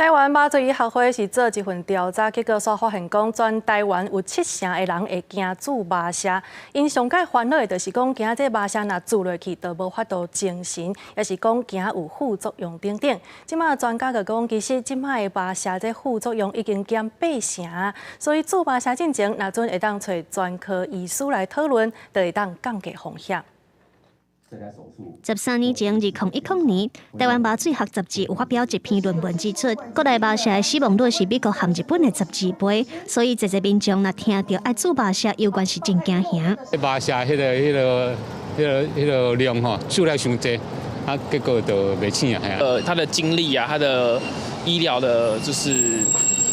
台灣麻醉醫學會是做一份調查，結果煞發現講，全台灣有七成的人會驚注麻射。𪜶上蓋煩惱的就是講，驚這麻射若注落去，就無法度精神，抑是講驚有副作用等等。這馬專家就講，其實這馬的麻射這副作用已經減八成，所以注麻射進前，若準會當揣專科醫師來討論，就會當降低風險。13年前，2010年，台灣麻醉學雜誌有發表一篇論文指出，國內麻射的死亡率是美國和日本的12倍，所以濟濟民眾若聽著愛注麻射，猶原是真驚嚇。麻射彼個量吼，注了傷濟，啊，結果就袂醒啊。他的經歷啊，他的醫療的，就是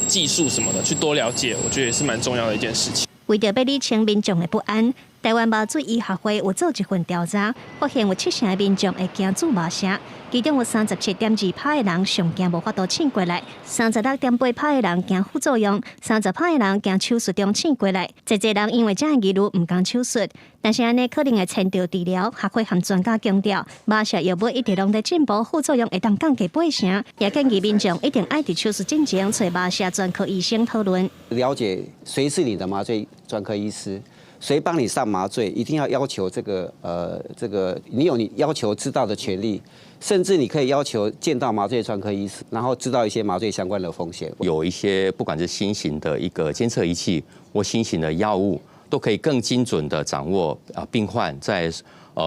技術什麼的，去多了解，我覺得也是蠻重要的一件事情。為著欲理清民眾的不安，台灣麻醉醫學會有做一份調查，發現有七成的民眾會驚注麻射，其中有37.2趴的人上驚無法度醒過來，36.8趴的人驚副作用，30趴的人驚手術中醒過來。濟濟人因為這个疑慮毋敢手術，但是按呢可能會牽著治療。學會和專家強調，麻射藥物一直攏佇進步，副作用會當降低八成，也建議民眾一定愛佇手術進前揣麻射專科醫生討論。了解誰是你的麻醉專科醫師，誰幫你上麻醉，一定要要求這個你有你要求知道的權利，甚至你可以要求見到麻醉專科醫師，然後知道一些麻醉相關的風險。有一些不管是新型的一個監測儀器或新型的藥物，都可以更精準的掌握啊病患在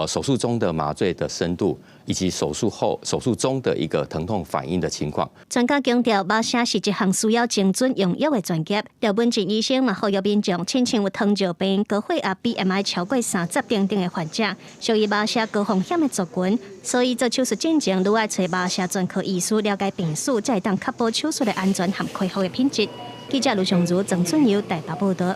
手術中的麻醉的深度，以及手術後、手術中的一個疼痛反應的情況。專家強調，麻射是一項需要精準用藥的專業。廖文進醫生嘛，呼籲民眾，親像有糖尿病、高血壓、BMI 超過30等等的患者，屬於麻射高風險的族群，所以做手術進前，愈愛揣麻射專科醫師了解病史，才會當確保手術的安全和恢復的品質。記者盧尚如、曾俊佑台北報道。